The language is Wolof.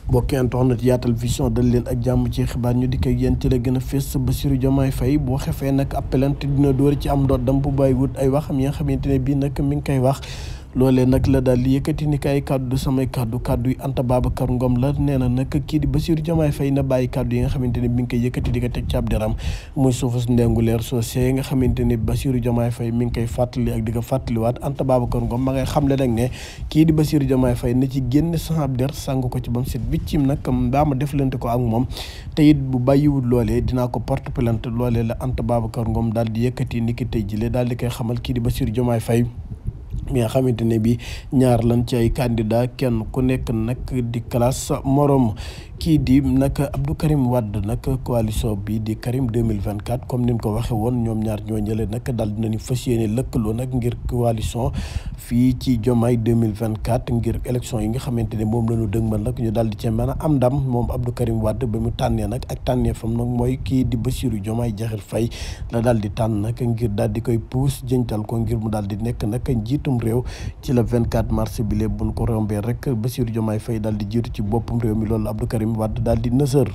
mbokki internet Yaatal Vision dal leen ak jàmm ci xibaar ñu dikk ak yéen ci la gën a fees. Bassirou Diomaye Faye boo xefee nag ab plainte dina dóor ci am ndoddam bu bàyyiwut ay waxam yi nga xamante ne bii nag mi ngi koy wax. loolee nag la daal di yëkkati ni kay kàddu samay kàddu yi Anta Babacar Ngom la nee na nag kii di Bassirou Diomaye Faye na bàyyi kàddu yi nga xamante ne bi ngi koy yëkkati di ko teg ci ab deram muy suufus ndengu leer soosé nga xamante ne Bassirou Diomaye Faye mi ngi koy fàttali ak di ko fàttaliwaat. Anta Babacar Ngom ma ngay xamle nag ne kii di Bassirou Diomaye Faye na ci génn sa ab der sàng ko ci ba mu set wiccim nag mbaa ma deflante ko ak moom te it bu bàyyiwul loolee dinaa ko porte plainte loolee la Anta Babacar Ngom daal di yëkkati ni ki tey jile daal di koy xamal kii di Bassirou Diomaye Faye mi nga xamante ne bi ñaar lan ci ay candidat kenn ku nekk nag di classe morom kii di nag Abdou Karim Wade nag coalition bi di Karim 2024 comme ni mu ko waxee woon ñoom ñaar ñoo ñële nag daal dinañu fas yéene lëkkaloo nag ngir coalition fii ci Diomaye 2024 ngir élection yi nga xamante ne moom la ñu dëgmal nag ñu daal di cee mën a am ndam moom Abdou Karim Wade ba mu tànnee nag ak tànnee fam nag mooy kii di Bassirou Diomaye Diakhar Faye la daal di tànn nag ngir daal di koy puus jëntal ko ngir mu daal di nekk nag njiitum réew ci le 24 mars bi léegi bu ñu ko rombee rek Bassirou Diomaye Faye daal di jiitu ci boppam réew mi loolu Abdou Karim Wade daal di nësër